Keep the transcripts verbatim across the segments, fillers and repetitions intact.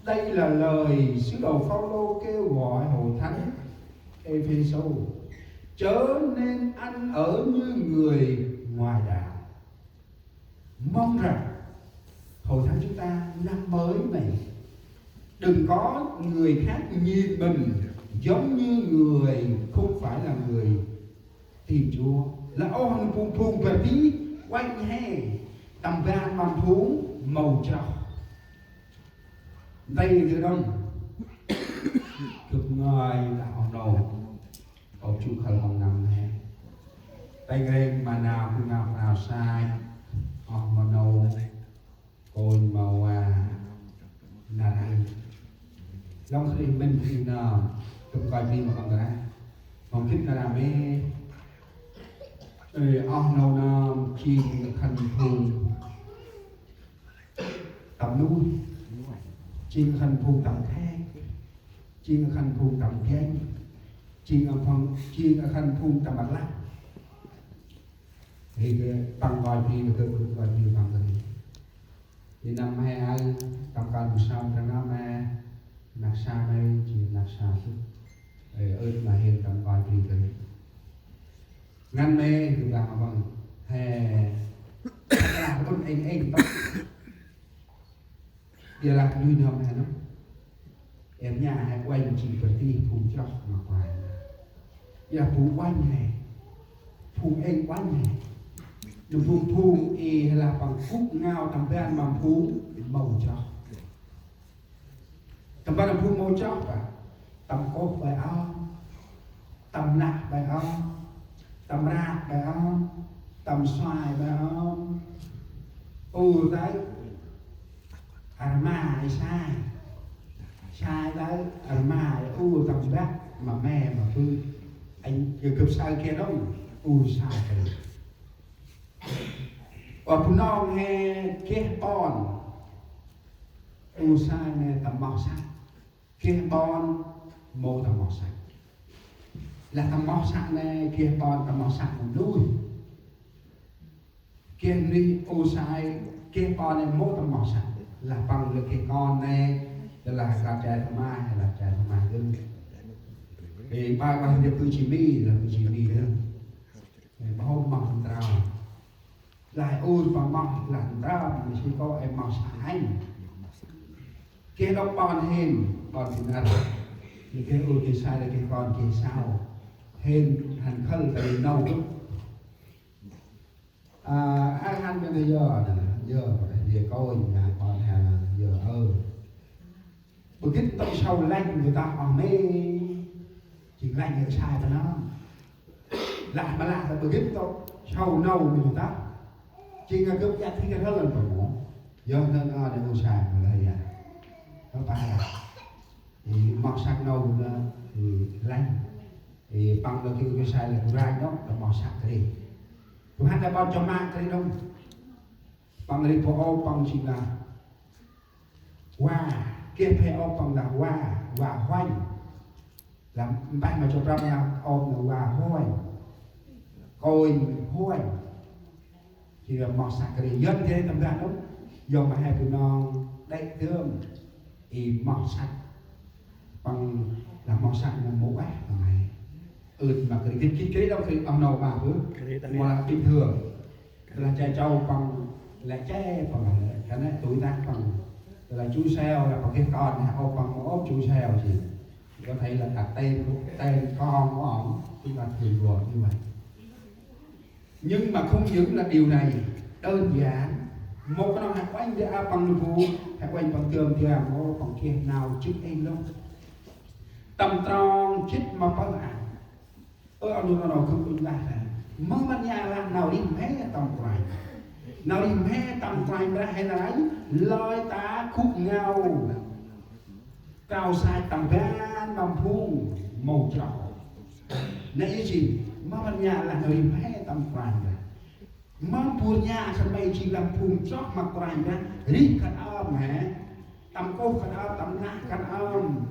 Đây là lời sứ đồ Phaolô kêu gọi hội thánh Êphêsô: Chớ nên ăn ở như người ngoài đạo. Mong rằng hội thánh chúng ta năm mới này, đừng có người khác nhìn mình giống như người không phải là người tin Chúa. Lah ôh nâm phung phung bơh di uănh he tâm ban ma phung mâu chroh. Nti dơm gâp ngơi lah oh nô, ôp chu khăl hŏng năm he. Têng rêng ma nau, bu nau nau sai, oh ma nô, kônh ma va, nar aơ. Lŏng Krist mĭn i nơm, gâp kơi bri ma kon ta. Hŏng gĭt nar aơ mê. Ê, oh nô nơm, jêng khân phung tâm nuih, jêng khân phung tâm khek, jêng khân phung tâm ganh, jêng khân phung, jêng khân phung tâm rlăp. Thì păng kơi bri, gâp kơi bri păng kơi. Thì năm he aơ, tâm kan bu sơm trăng năm he, năk sa he, jêng năk sa sŭt. Ê, ơt ma hên tâm kơi bri kơi. Ngăn mê, gâp lah ma păng. He, lah pŭn êng êng tŏk. Ƀiălah nuih n'hâm he nơh. Em nha he uănh jêng bơh di phung chroh ma Kôranh. Ƀiălah phung uănh he, phung êng uănh he, nơh phung phung i he lah păng gŭ ngao tâm ban ma phung mâu chroh. Tâm ban ma phung mâu chroh bah. Tâm kôh ƀai ơm, tâm năk ƀai ơm, tâm rak ƀai ơm, tâm sai ƀai ơm. Ur tay, rma i sai, sai tay, rma i ur tâm băk ma me ma bơ̆. Anh gâp gâp sai kơt đŏng, ur sai kơt. Ơ, bu nong he geh ƀon, ur sai me tâm moh săk. Geh ƀon mâu tâm moh săk. Lah tâm moh săk nê, geh ƀon tâm moh săk mâu nuih. Geh nuih ur sai, geh ƀon nê mâu tâm moh săk. Lah păng lĕ geh kon nê, lah kơt che thma, lah che thma gĭt. Ê, ƀai ƀai ndơ bơh Jimi, lah bơh Jimi gĭt. Ê, ƀu hôm moh tâm trao. Lah ur păng moh, lah tâm trao, mâu si kô̆ ê moh săk hăn. Geh đŏng ƀon hên, ƀon di năr. Ni geh ur geh sai, lah geh kon geh sau. Hên hăn khâl ta nau gâp. A, ai hăn mê nê yơ, nê, yơ, yơ kônh, nê, ƀon hên, yơ, ơ. Bơh gĭt ntŭk sau lanh gâp ta oh mê. Jêng lanh gâp sai ta nơh. Lah ma lah ta bơh gĭt ntŭk sau nau mê gâp ta. Jêng gâp iăt hi gâp hơlăn păng mâu. Yơ nơh, a, nê ur sai ma lah yơ. Gâp pah lah. Ê, moh săk nau nê, ê, lanh. Ê, păng nê geh ur geh sai lah gŭ ranh đŏng, tâm moh săk kơt ri. Gŭ hăn lah ƀon chom ma kơt ri đŏng. Păng ri pô ôp păng jêng lah va, geh phe ôp păng lah va, va huănh. Lah mpeh ma chô prăm lah ôp nê va huănh. Kônh huănh. Jêng lah moh săk kơt ri, yơn geh tâm ban đŏng. Yơn ma he bu nong đê̆ dơm. Ê, moh săk. Păng lah moh săk nê mâu ueh ma he. Ưt ma kơt ri, gĭt gĭt kơt ri đŏng kơt ri, oh nô ma bơh. Mâu lah bình thường. Lah che châu păng, lah che păng, lah che nê tui tah păng. Lah chu seo, lah păng geh kon, lah ôp păng mâu ôp chu seo jêh. Có thể là đặt tên, tên con của ông, chúng ta thường gọi như vậy. Nhưng mà không những là điều này đơn giản, mâu knŏng he uănh dê a păng nơh bu, he uănh păng dơm dơm, mâu păng geh nau jê̆t êng lŏng. Tâm trong jê̆t ma pơh a. Ơ, a nô nô nô gâp ŭch lah he. Mâu mân ya lah nau rêh mhe tâm Kôranh. Nau rêh mhe tâm Kôranh Brah he nây, lơi ta gŭ ngao trao sai tâm ban ma phung mâu chroh. Nê i jêng, mâu mân ya lah nau rêh mhe tâm Kôranh Brah. Mâu bu ya khân may jêng lah phung chroh ma Kôranh Brah, rêh khân ơm he. Tâm kôh khân ơm, tâm năk khân ơm.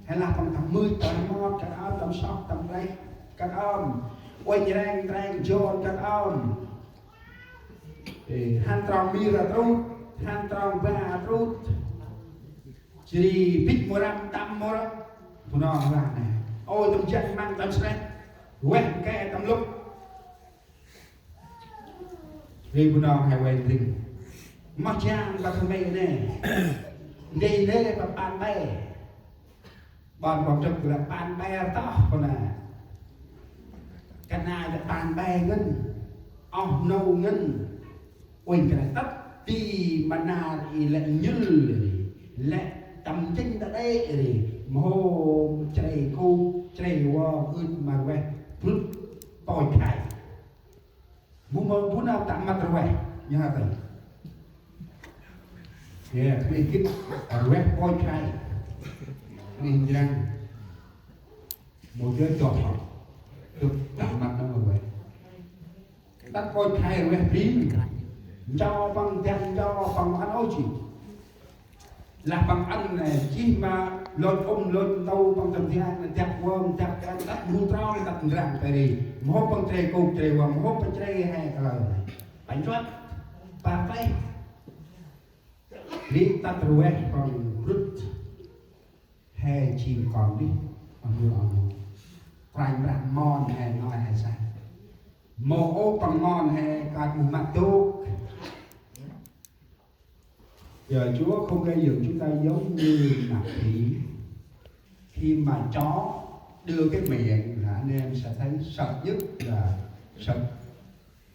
He lah păng tâm mưch, tâm rmot khân ơm, tâm soh, tâm rleh khân ơm. Uănh reng, reng, jot khân ơm. Ê, hăn trong mir a trŭt, hăn trong ba a trŭt. Jêh ri bĭch mâu răm, tâm mâu răm. Bunong lah nê: Ôi, tâm jăn măng tâm sreh, ueh ke tâm lŭk. Ri Bunong he ueh ndrĭng: Moh jang Bartimê nê, ndri nê pa Păng pe. Ƀon Păng trŭk lah: Păng pe rtoh, Bunong. Kơt nđa Păng pe ngăn, oh nô ngăn. Uănh kơt nđa tât ti ma nar i lĕ nhŭl ri, lĕ tâm chĭn ta đê̆ ri, mâu hôm chrê kôk chrê vơng ưt ma rveh brŭt pôch khay. Bu mâu bu nau ta măt rveh, nhŭp ta. Ye, kơt nđa gĭt rveh pôch khay. Kơt nđa njrăng. Mâu dơi dŏ hŏ. Dôk ta măt nau rveh. Tât pôch khay rveh bri. Ncho păng dăn, ncho păng ăn ôh jêh. Lah păng ăn nê, jêh ma lôch ŭm lôch ntô păng tâm thiang nê, dăp vơng, dăp kan, tât bu trong, tât ndrăng ta ri. Mâu hôm păng chrê kôk chrê vơng, mâu hôm păng chrê he kalơ nê. Păng nchuăt, păng pe. Ri tât rveh păng brŭt. He jêng kon đih, păng nui oh nô. Kôranh Brah mon he, nau he sah. Mâu ôh păng mon he, kơt mâu măt dôk. Giờ Chúa không gây dựng chúng ta giống như nạp thí. Khi mà chó đưa cái miệng là anh em sẽ thấy sợ nhất là sợ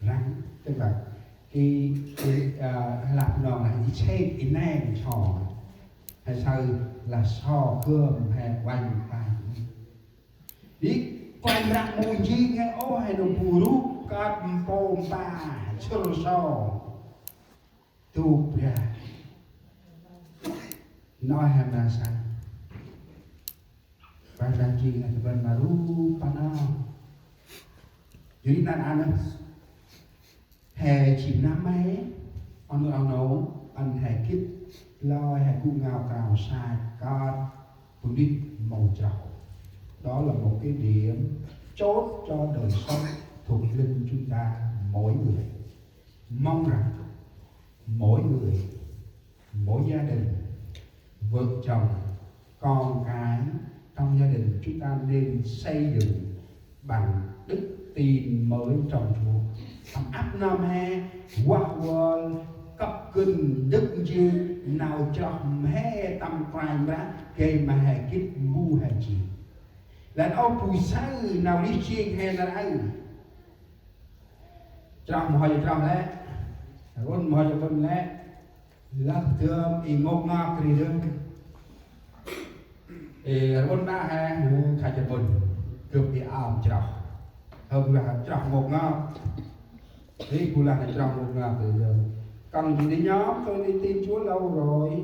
rắn. Tức là cái, cái, à, Hy Lạp nói là he saw, he neng saw. He saw là saw gơm, he uănh tay. Ri Kôranh Brah mâu jêng he ôh, he nơm bu rup kơt mpô mpa, sŭr saw. Tŭ Brah. Nau he mra sanh. Kôranh Brah jêng he tâm ban ma rup pa nau. Jêh ri nau ăn nê. He jêng nau may, ăn nê, ăn nê, ăn he gĭt lơi he gŭ ngao krao sach kơt bunuyh mâu chroh. Đó là một cái điểm chốt cho đời sống thuộc linh chúng ta mỗi người. Mong rằng mỗi người, mỗi gia đình, vợ chồng, con cái trong gia đình chúng ta nên xây dựng bằng đức tin mới trong Chúa. Tâm ăp nơm he, vah vơl, kăp gân, dâk njêng, nau chroh mhe tâm Kôranh Brah, gay ma he gĭt mbu he jêng. Lĕ ôh bu saơ nau rêh jêng he nar aơ. Chroh mâu hoi chroh lĕ, rŭn mâu hoi rŭn lĕ, lah dơm i ngôk ngok ri dơm. Ê, rŭn đă he, hơ, kha chơ bŭn, gâp i am chroh. Hơ bu lah chroh ngôk ngok. Ê, bu lah chroh ngôk ngok ri dơm. Còn gì để nhóm, tôi đi tin Chúa lâu rồi.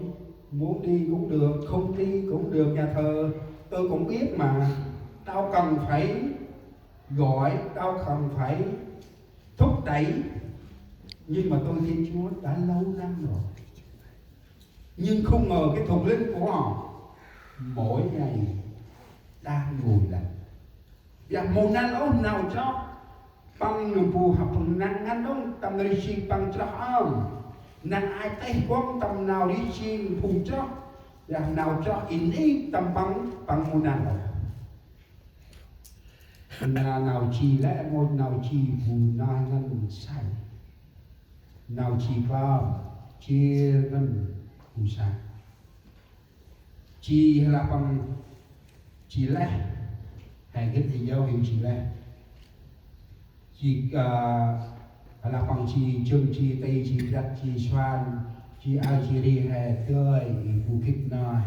Muốn đi cũng được, không đi cũng được, nhà thờ tôi cũng biết mà. Đâu cần phải gọi, đâu cần phải thúc đẩy. Nhưng mà tôi tin Chúa đã lâu năm rồi. Nhưng không ngờ cái thuộc linh của họ mỗi ngày đang nguội lạnh. Và mâu năl ôh nau chroh păng nơm bu hăp păng năng ngăn ôh tâm rêh jêng păng chroh ơm. Năng ai têh kuŏng tâm nau rêh jêng phung chroh. Và nau chroh i nê tâm păng, păng mâu năl ôh. Na nau ji lĕ, mâu nau ji bu nau ngăn sai. Nau ji klom, ji ngăn bu sai. Ji lah păng ji leh. He gĭt i yau hên ji leh. Ji, ơ, lah păng ji jâng, ji ti, ji brăt, ji suan, ji ao, ji ri he dơi, i bu gĭt nau.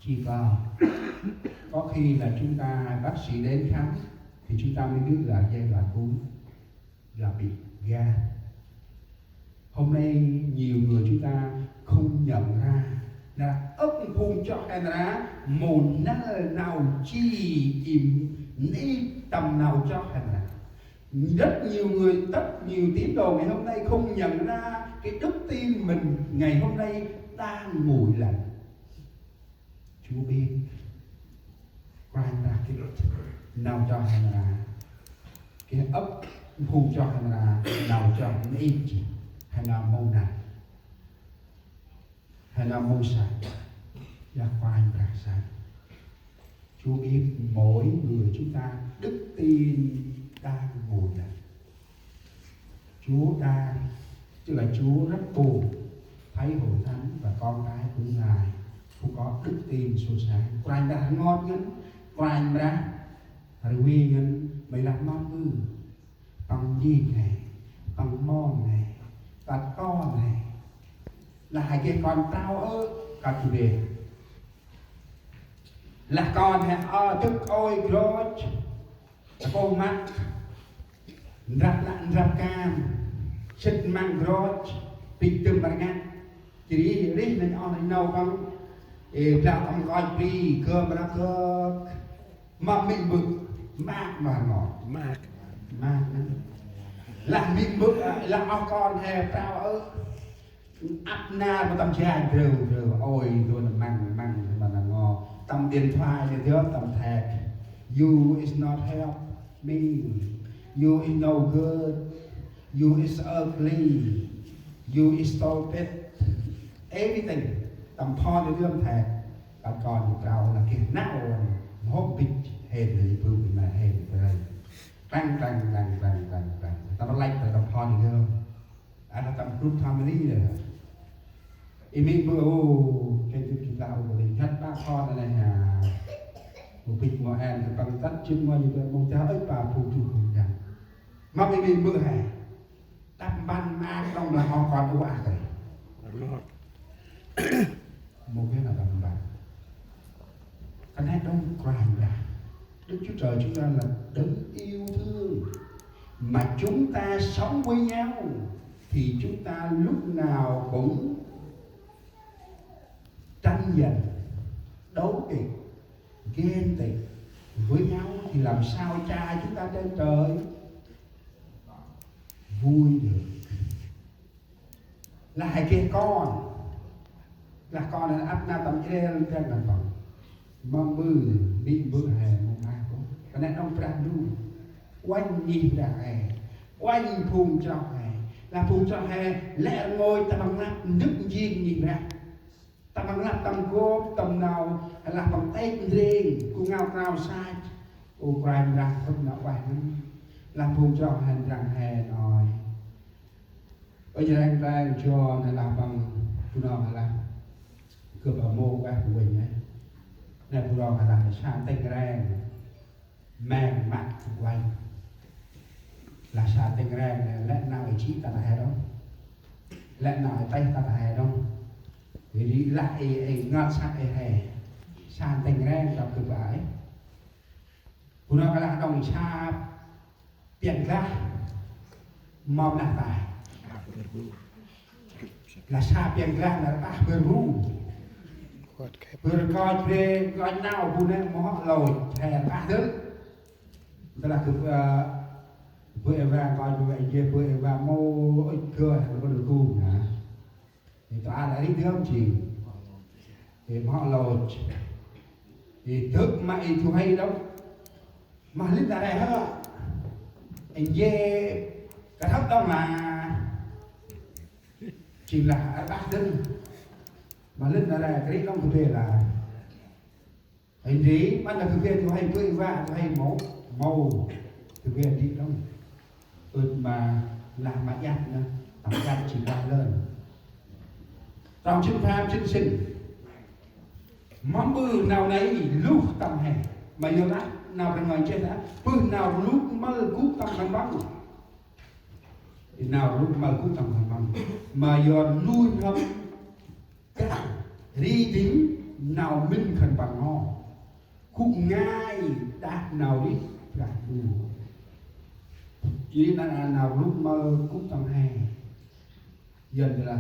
Chỉ có, có khi là chúng ta, bác sĩ đến khám thì chúng ta mới biết là giai đoạn cuối là bị gan. Hôm nay nhiều người chúng ta không nhận ra là âk phung chroh he nar aơ, mâu năl nau ji i nê tâm nau chroh he nar aơ. Rất nhiều người, rất nhiều tín đồ ngày hôm nay không nhận ra cái đức tin mình ngày hôm nay đang nguội lạnh. Chúa biết Kôranh Brah gĭt nau chroh he nar aơ. Geh âk phung chroh he nar aơ, nau chroh nê jêh, he nau mâu năl, he nau mâu sai. Là Kôranh Brah Sanh. Chúa biết mỗi người chúng ta đức tin đang ngồi đây. Chúa đang, tức là Chúa rất buồn thấy hội thánh và con cái của Ngài không có đức tin suôn sẻ. Kôranh Brah ngot ngăn, Kôranh Brah rwi ngăn, mày làm non ư. Păng jêng he, păng mon he, păng kon he. Lah he geh kon prao ơ, kơt jêh ri. Lah kon he ơ, dâk ôi grôch, kôh măk, ndrăp lăk ndrăp kan, sĭt măng grôch, pĭt dơm rngăt. Jêh ri rêh nây oh nây nau păng, ê, blau tâm nkoch bri, gơm rap gơk. Ma mê̆ mbơ̆, maak ma ngo. Maak. Maak nây. Lah mê̆ mbơ̆, lah oh kon he prao ơ. Ăp nar ma tâm janh drêu, drêu. Ôi, dô na măng, măng, ma na ngo. Tâm điện thoại nây dơ, tâm text. You is not help me. You is no good. You is ugly. You is stupid. Everything. Tâm phone nây dơ, tâm text. Kơt kon prao lah geh nau ôn, mhôm bĭch hên, bru ma hên, brai. Klăng, klăng, klăng, klăng, klăng, klăng. Tâm lăch tâm phôn nây gơm. Alah tâm group family nây. Ê mê̆ mbơ̆, ô, kênh YouTube lah, ô, linh hăt ba phôn nây ha. Mô bĭch mô en, tâm tât jêng mô, như vậy, mô chao, ơi, ba phung tu hông dăng. Mâm ê mê̆ mbơ̆ he. Đăp mpăn ma đŏng lah oh kon u ah kơt. Mô geh lah đăp mpăn. Kơt nây đŏng Kôranh Brah. Đức Chúa Trời chúng ta là đấng yêu thương. Mà chúng ta sống với nhau thì chúng ta lúc nào cũng tranh giành, đấu kỵ, ghen tị với nhau thì làm sao cha chúng ta trên trời vui được. Lah he geh kon. Lah kon nây ăp nar tâm jrel dăng ngan păng. Ma mbơ̆, mê̆ mbơ̆ he mâu maak ôh. Kơt nây đŏng Brah Ndu. Uănh nhih Brah he. Uănh phung chroh he. Lah phung chroh he lĕ rngôch tâm rnglăp ndâk njêng nhih Brah. Tâm rnglăp tâm gop, tâm nau, lah păng têk ndrêng, gŭ ngao krao sach. Ô Kôranh Brah khŭt nau ueh ngăn. Lah phung chroh he ndrăng he nơh. Ơ, njrăng reng jô nê lah păng, bu nơh lah. Gâp a mô ueh bu uănh nê. Nê bu nơh lah sa tĭng reng. Meng măt bu uănh. Lah sa tĭng reng nê, lĕ nau ê jê̆ ta nê he đŏng. Lĕ nau ê têh ta nê he đŏng. Ri lah ê, ê ngot săk ê he. Sa tĭng reng đŏng gâp a ê. Bu nơh lah đŏng sa piăng glah. Mâm lah ta. Lah sa piăng glah nê rpah bơr bu. Bơr nkoch bri, nkoch nau bu nê mâu lôch. He rpah dơ̆. Tơ lah gâp, ơ, bơ̆ ê va nkoch bri, ê jêh bơ̆ ê va mâu ŭch gơh he nơh gŭ nê. Ê, ta a lah ri dơm jêng. Ê, mâu lôch. Ê, dâk ma ê du huê đŏng. Ma lĭn ta rê hơ. Ê, jêh, kơt hăp đŏng ma. Jêng lah, a, đah dơm. Ma lĭn ta rê, kri đŏng kơ bê lah. Ê, ndri, ma lah kơ bê du huê, bơ̆ ê va, du huê mâu, mâu. Kơ bê ndri đŏng. Ưt ma lah ma iăt nê, tâm iăt jêng lah lơn. Trong jê̆t pham jê̆t sĭn. Mâm bơh nau nây luh tâm he. Ma yor lah nau rngơi jêh lah. Bơh nau luh mâl gŭ tâm khân păng. Nau luh mâl gŭ tâm khân păng. Ma yor nuih n'hâm. Krăng, ri dĭng nau mĭn khân păng hŏ. Gŭ ngai đah nau rêh Brah Ndu. Ri nau, nau rŭ mâl gŭ tâm he. Yor lah